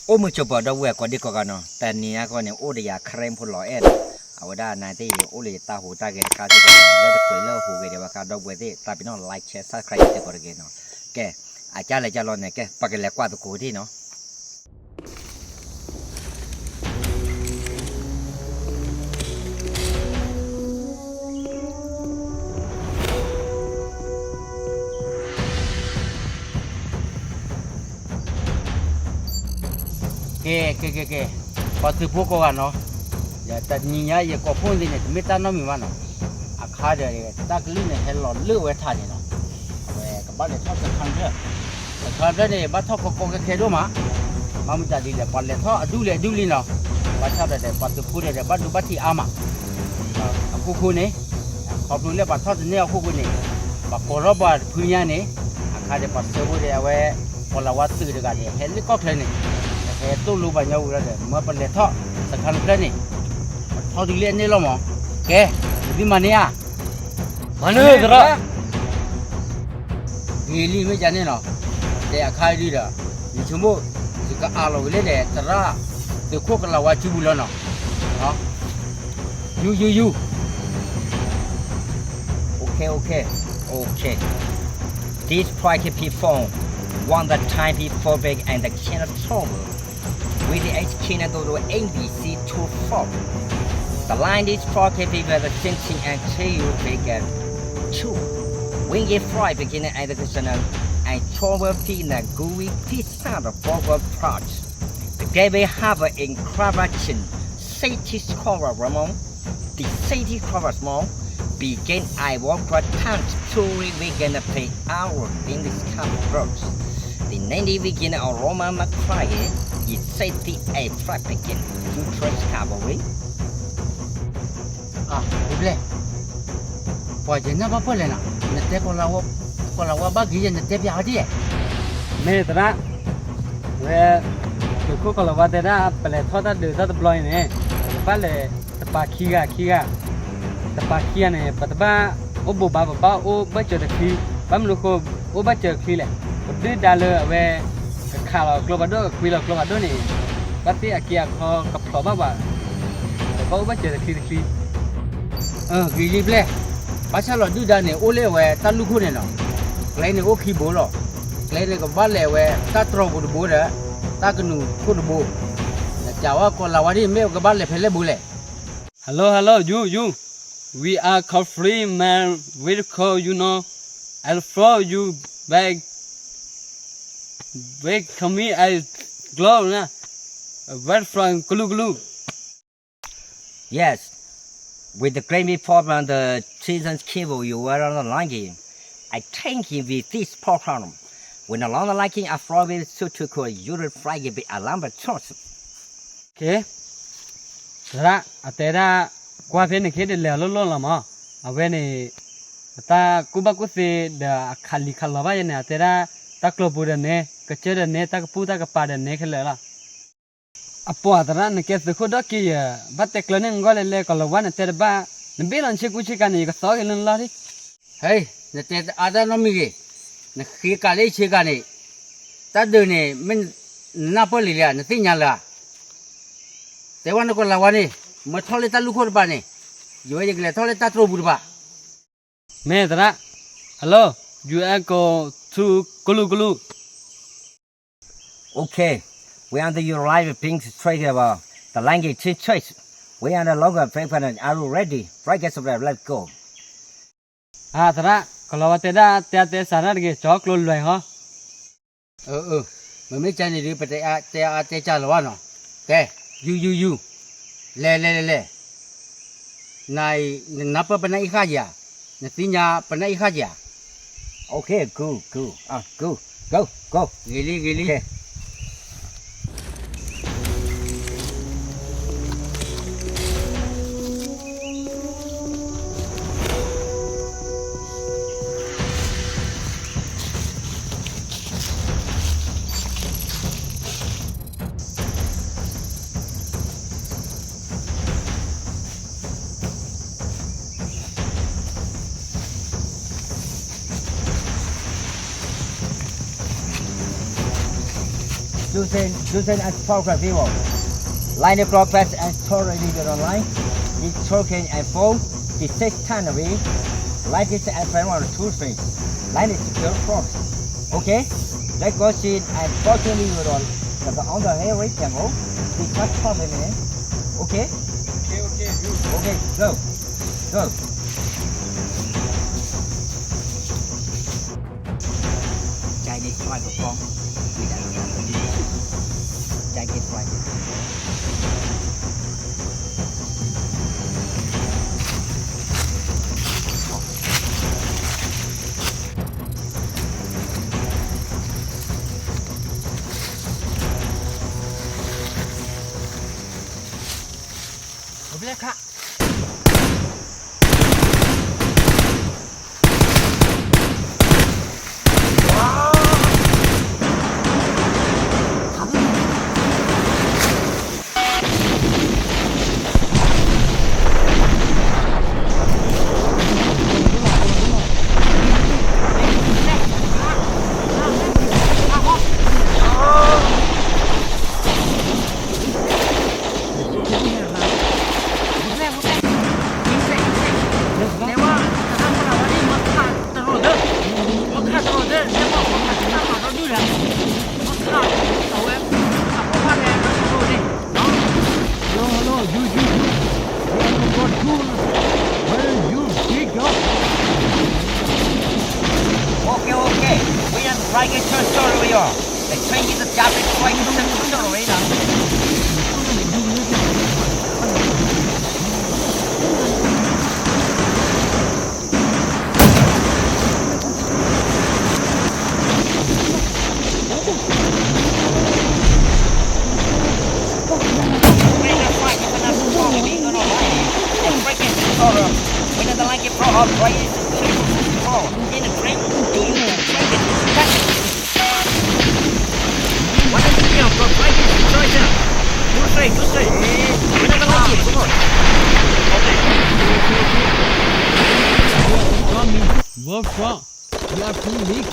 အိၣ်မုာ်ဆိးပၢၤဒီပုၢ်ဝဲၢ်ကိးဒံကိးဂၤနီၤ, တနံၤအံၤအဂီၢ်န့ၣ် အိၣ်ဒီးယၤ Karen ဖိလီၤအဲၣ်နီၤ, အဝဲဒၣ်နၤသ့ၣ်အံၤ အိၣ်လၢယတၢ်ဟူးတၢ်ဂဲၤတခါသ့ၣ်တဖၣ်န့ၣ် လၢတချုးလၢဟူးဂဲၤဒံးဘၣ်အခါ ဒီပုၢ်ဝဲၢ်သ့ၣ် တၢ်ပ့ၤနီၣ် like share subscribe စ့ၢ်ကီးတဂ့ၤနီၤ. ကဲ, အကၢ်လဲၤကၢ်လီၤန့ၣ် ကဲ ပကလဲၤကွၢ်သကိးတ့ၢ်နီၤ. ကဲ ကဲ ကဲ ကဲ, ပှၤသုးဖိကိးဂၤနီၤ, တနံၤညါယကိးဖှိၣ်သ့ၣ်န့ၣ် တမ့ၢ်တၢ်နီတမံၤဘၣ်နီၤ, အခါဒီး တၢ်ကလုၢ်န့ၣ် ဟဲလီၤလၢဝဲထးန့ၣ်နီၤ, အဝဲကဘၣ်လဲၤထီၣ်စခါဖျၢၣ်, စခါဖျၢၣ်န့ၣ် ဘၣ်ထီၣ်ကီကီခဲခဲဒိၣ်မး, ဘၣ်မနုၤဒ်လဲၣ် ပှၤလဲၤထီၣ်အဒူၣ်လံအဒူၣ်လံနီၤ, ဘၣ်ဆၣ်ဒီး ပှၤသုးဖိဒီး ဘၣ်ဒိဘၣ်ထံးအါမး, အခိၣ်ဃိန့ၣ် ခီဖျိလၢပှၤထီၣ်တန့ၢ်အခိၣ်ဃိန့ၣ် ပှၤကိးထီၣ်ပှၤတဖုညါန့ၣ်, အခါဒီးပှၤဆှၢဖိဒီးအဝဲ ကီၤလၤဝါသုးတဂၤန့ၣ် ဟဲလၢကီၢ်ချၢန့ၣ်, ဟဲသိၣ်လိပှၤညီဝံၤလီၤဒီး မၢပလဲၤထီၣ်စခါဖျၢၣ်န့ၣ်, ပထီၣ်တုၤလၢအန့ၣ်လီၤမး, ကဲ, ပသုမၤန့ၢ်ဧါ, မၤန့ၢ်သရၣ် ဂ့ၤလံမ့ၢ်ကန့ၣ်နီၤ, တဲအခါဒုဒီး ယဆိကမိၣ် ယကအးလီၤဝံၤလၢဒီး သရၣ် သုးခိၣ်ကလၤဝါစုပူၤလီၤနီၤ, you, you, you. Okay, okay, okay. This project people want the time people back and the channel trouble. With the H K nine to A B C two four. The line is four K P by the same thing and tell you begin two. When you fly beginning at the channel and trouble feeling the gooey peace sound of forward approach. The gateway harbor in Kravachin, city cover Ramon. The city covers more. Begin I walk for time to weekend play our English cover verse. The ninety weekend of Roman Macrae, you say the A flat begin. You trust cavalry? အဘျဲၣ်, ပှၤယဲၢ်နၢ်ဘၣ်ပၢၢ်လဲၣ်နီၤ, နတဲ ကီၤလၤဝါဘၣ်ဂ့ၤယဲၢ် နတဲပျးဝဲဒ်ယဲၢ်, မ့ၢ်သရၣ်, ဝဲ သုးခိၣ်ကီၤလၤဝါတဲဒၣ် ပလဲၤထီၣ်တၢ်ဒုးတၢ်တဘျီအံၤန့ၣ် ပကဘၣ်လဲၤ တပာ်ခံဂၤ ခံဂၤ, တပာ်ခံဂၤန့ၣ် ပတဘၣ်အိၣ်ဘိးဘၣ် ပဘၣ်အိၣ်ဘၢၣ်စၢၤတချံ, ဘၣ်မနုၤဃိ အိၣ်ဘၢၣ်စၢၤတချံလဲၣ်, ပဒုၣ်ဒါလၢအဝဲ ကခးလီၤကျိဖးဒိၣ် ကကွံလီၤကျိဖးဒိၣ်န့ၣ် ဘၣ်သ့ၣ်အက့အခီကဖျိးဘၣ်ဘၣ်, ပဘၣ်အိၣ်ဘၢၣ်စၢၤတချံတချံ ဂ့ၤလံဘျဲၣ်, ဘၣ်ဆၣ်လီၤဒုၣ်ဒါန့ၣ် အိၣ်လၢအဝဲတၢ်လူၢ်ခိၣ်န့ၣ်နီၤ, ကျဲန့ၣ်အိၣ်ခံဘိလီၤ, ကျဲန့ၣ်ကဘၣ်လဲၤဝဲတၢ်တြီၤပူၤတဘိဒီး တၢ်ကနူၤခိၣ်တဘိ, နကးဝဲကီၤလၤဝါဒ်မ့ၢ်ကဘၣ်လဲၤဖဲလဲၣ်ဘိလဲၣ်. Hello, hello, you, you. We are called free man. We call you know. I follow you back. Wait for me. I glow. Wait from glue glue. Yes, with the great big problem, the season's cable you were on the line game. I think he with this problem. When along the line game, I probably should to call you the flag be alarm but trust. ကဲ, သရၣ် အတဲဒၣ် ကွၢ်ဖဲန့ၣ်ခဲဒ်လဲၣ်အလိၣ်လိၣ်လီၤမး, အဝဲန့ၣ် အတၢ်ကူၣ်ဘၣ်ကူၣ်သ့ဒီးအခးလံာ်ခးလီၤဘၣ်ယဲန့ၣ် အတဲဒၣ် တၢ်ကျိၤပူၤဒီးနဲ, ကစၢၢ်ဒီးနဲ, တၢ်ကပူၣ်တၢ်ကပၤဒီးနဲခဲလၢာ်လီၤ. အပှၤသရၣ် နကဲသုးခိၣ်ဒီက့ယဲၢ်, ဘၣ်တဲကျၢၤန့ၢ်နဂီၢ်လဲၣ်လဲၣ် ကီၤလၤဝါနတဲတဘၣ်, နဘ့ၣ်လီၤဆ့ကူဆ့ကၤန့ၣ် ယကသီက့ၤလၢနလီၢ်လံ. ဟဲ, နတဲအါတၢ်နီတမံၤဂ့ၤ, နဃ့ကၤလၢဆ့ကၤန့ၣ်, တၢ်ဒုးန့ၣ် မ့ၢ်နနၢ်ပၢၢ်လံလံဧါ, နသ့ၣ်ညါလၢၤဧါ. တဲဝဲနကီၤလၤဝါန့ၣ်, မ့ၢ်ထီၣ်လၢတၢ်လူၢ်ခိၣ်တပၤန့ၣ်, ယဝဲယကလဲၤထီၣ်လၢတၢ်တြီၤပူၤတပၤ. မ့ၢ်သရၣ်, hello, you are go to ကလူးကလူး. Okay, we under your live being straight about the language change choice. We are the local president. Are you ready? Right, get some let's go. အသရၣ်, ကီၤလၤဝါတဲဒၣ် တဲအါတဲစှၤတၢ်တဂ့ၤ, ကၠီကျိလွဲၢ်ဟီ. အၢ, မ့မ့ၢ်ကန့ၣ်ဒုး ပတဲအါတဲစှၤလီၤဘၣ်နီၤ. ကဲ, ယူၤ, ယူၤ, ယူၤ, လဲၤ, လဲၤ, လဲၤ, လဲၤ. နနၢ်ပၢၢ်ပနၢ်အံၤဃၣ်ဧါ, နသ့ၣ်ညါပနၢ်အံၤဃၣ်ဧါ. Okay, go, go, go, go, go. ဂ့ၤလံ, ဂ့ၤလံ. Doesn't, doesn't as progress vivo. Line the progress and story leader online. It's talking and phone. It's six time away. Like it and friend one or two things. Line it secure force. Okay? Let go see and fortune leader on. The on the air we can go. We touch problem in. Okay? Okay, okay, good. Okay, go. Go. Chinese tribe of Kong. Chinese tribe. Over there, cut. Hello, hello, you, you, you. We are not going to. Where you, big dog? Okay, okay. We are trying to turn story we are. The train is a job, it's trying to turn story, you know. What from? You are too weak.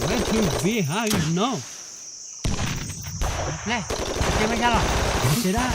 Where to be high now? Leh, kê mă ca lă. Kê đa.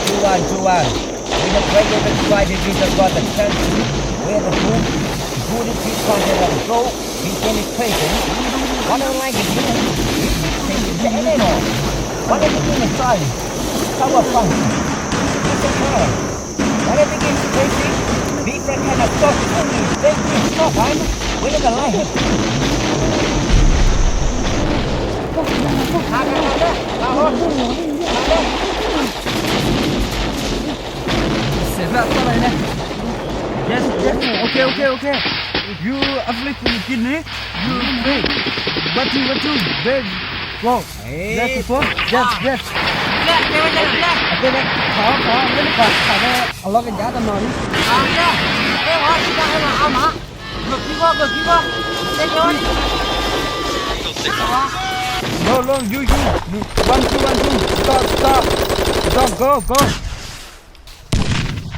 Two one, two one. With the break even five degrees of God, the country where the boom, booty three content of the go, we can equation. One of the line is you, we can say the enemy. One of the thing is try. Power fun. This is try. One of the thing is crazy. Big red kind of stuff. Big thing, stop, I'm with the line. Yes, yes. Okay, okay, okay. You afflict me, kidney. You break. What you, what you, babe? Go. Yes, go. Yes, yes. Okay, okay. အလီၢ်ကယၤတနီၤလံ. No, no, you, you, you, one, two, one, two, stop, stop, stop, go, go.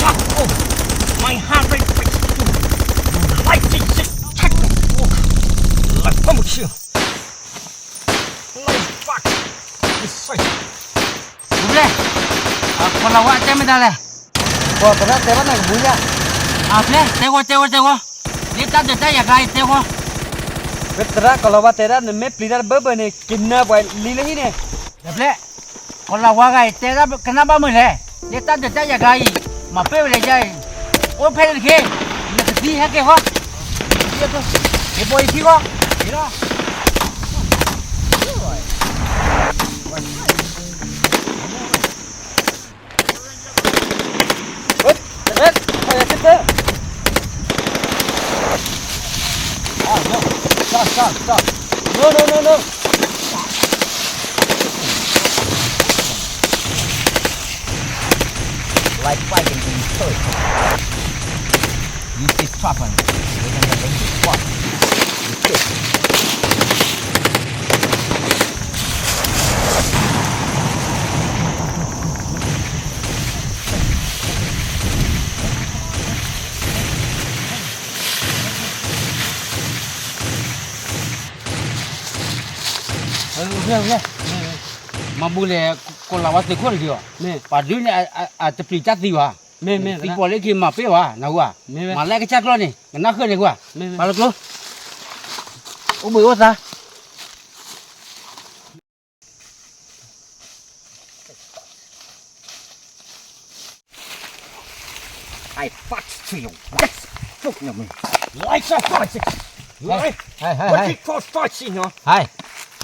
Shut up! My heart rate breaks too. You like this shit? Shut the fuck. Like, come here. Like, fuck. This shit. ဘျဲၣ်, အကီၤလၤဝါတဲမတၤလဲၣ်. ပှၤသရၣ်တဲဘၣ်နကဘူယါ. အဘျဲၣ်, တဲဝဲ တဲဝဲ တဲဝဲ, လၢတၢ်ဒုးတၢ်ယၤဂၤအံၤတဲဝဲ. ပသရၣ်ကီၤလၤဝါတဲဒၣ် နမ့ၢ်ပျံၤတၢ်တဘၢဘၢန့ၣ် ကနၢပှၤလံလၢဟံၣ်န့ၣ်. အဘျဲၣ်, ကီၤလၤဝါဂၤအံၤတဲကနၣ်ဘၣ်မုၢ်လဲၣ်, လၢတၢ်ဒုးတၢ်ယၤဂၤအံၤ, မၤပ့ၢ်ဝဲလဲၣ်ယါအံၤ, အိၣ်ဖဲန့ၣ်တက့ၢ်, နကသံဟဲက့ၤဃီ, ကဘီယခံဃီ, က့ၤလီၤ. Like fighting in church. You see trouble. We're gonna learn the sport. You kick. မၤဘူၣ်လဲၣ်, ကီၤလၤဝါသုးခိၣ်တဂ့ၤအီၤ, ပှၤဒုးန့ၣ် အတပျံၤတၢ်သံဘၣ်, သံပှၤလၢခံမၤပ့ၢ်ဘၣ်, နဝၤ, မၤလၢကစၢ်ကျီၢ်န့ၣ် ကနၣ်ဃုာ်န့ၣ်ကွၢ်, ပှၤလၢကျိ, အိၣ်ဘှံးအိၣ်သါ. I fight to you. Yes. Fuck no, man. Lights are fighting. Light. Hey, hey, hey. What you call fighting, huh? Hey.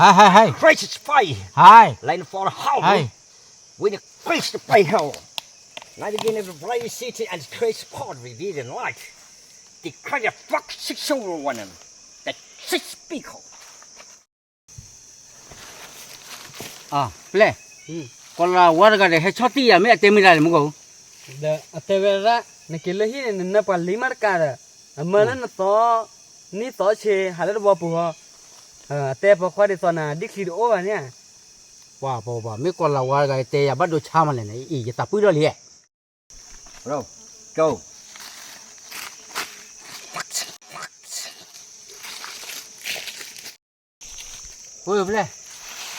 Hey, hey, hey. Crazy fight. Hey. Line for the house. Hey. When the crazy fight hell. Now begin to play city and crazy part reveal in light. The crazy fuck six over one. The six people. ပျဲၢ်, ကီၤလၤဝါတဂၤဒီး ဟဲဆီၣ်တံၢ်ယၤ မ့ၢ်အတဲမ့ၢ်ဒၣ်လဲၣ်မူကီၢ်, ဒီးအတဲဝဲဒၣ် နက့ၤလၢဟံၣ်န့ၣ် နနၢပှၤလံမးတကးဒီး, အမၢလၢနသီ, နံၣ်သီဆ့ ဟးလၢတဝီပူၤဟီ, အတဲပှၤခွါဒ်သိးနၤ ဒ်ချံတအိၣ်ဘၣ်န့ၣ်, ပှၤပှၤပှၤ မ့ၢ်ကီၤလၤဝါတဂၤတဲယၤဘၣ်ဒိဆါမးလဲၣ်န့ၣ် အံၤ ယသးပှၢ်ထီၣ်လံ,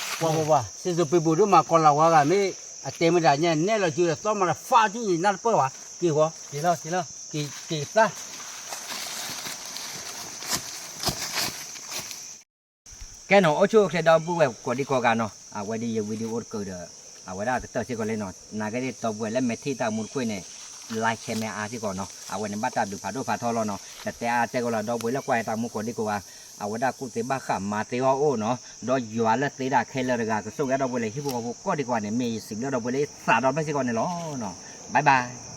ပှၤပှၤပှၤ စံၣ်စိၤပ့ၤပူၤဒိၣ်မး ကီၤလၤဝါဂၤ မ့ၢ်အတဲမ့ၢ်ဒၣ်ညါ နဲၣ်လီၤစုဒီး သီမၤတဖးထံၣ်နၢ်တပၢၢ်ဝဲ, က့ၤဃီ, က့ၤသၣ်, ကဲနီၤ အိၣ်ဆူၣ်အိၣ်ချ့ဒီပုၢ်ဝဲၢ်ကိးဒံကိးဂၤနီၤ, အဝဲဒ်ယ video တကၢၢ်ဒီး အဝဲဒၣ်ကတၢၢ်စ့ၢ်ကီးလံနီၤ, နာ်က့ဒီပုၢ်ဝဲၢ်လၢမဲာ်ထံၣ်တၢ်မူတခိၣ်န့ၣ် like မဲအါစ့ၢ်ကီးနီၤ, အဝဲန့ၣ်ဘၣ်တၢ်ဘျုးဖးဒိၣ်ဖးထီလီၤနီၤ, တတဲအါတဲကီးလီၤ ဒီပုၢ်ဝဲၢ်လၢကွၢ်တၢ်မူကိးဒံကိးဂၤ, အဝဲဒၣ်ကူၣ်သ့ဘၣ်ဃးမၤသ့အီၤအိၣ်နီၤ, ဒီးယွၤလၢသ့ဒၣ်ခဲလၢာ်တဂၤ ကဆိၣ်ဂ့ၤဒီပုၢ်ဝဲၢ်လၢဟံၣ်ဖိဃီဖိကိးဒံကိးဂၤန့ၣ် မ့ၢ်ယစံးဘျုးဒီပုၢ်ဝဲၢ်လၢယသးဒီဖျၢၣ်စ့ၢ်ကီးန့ၣ်လီၤနီၤ, bye bye.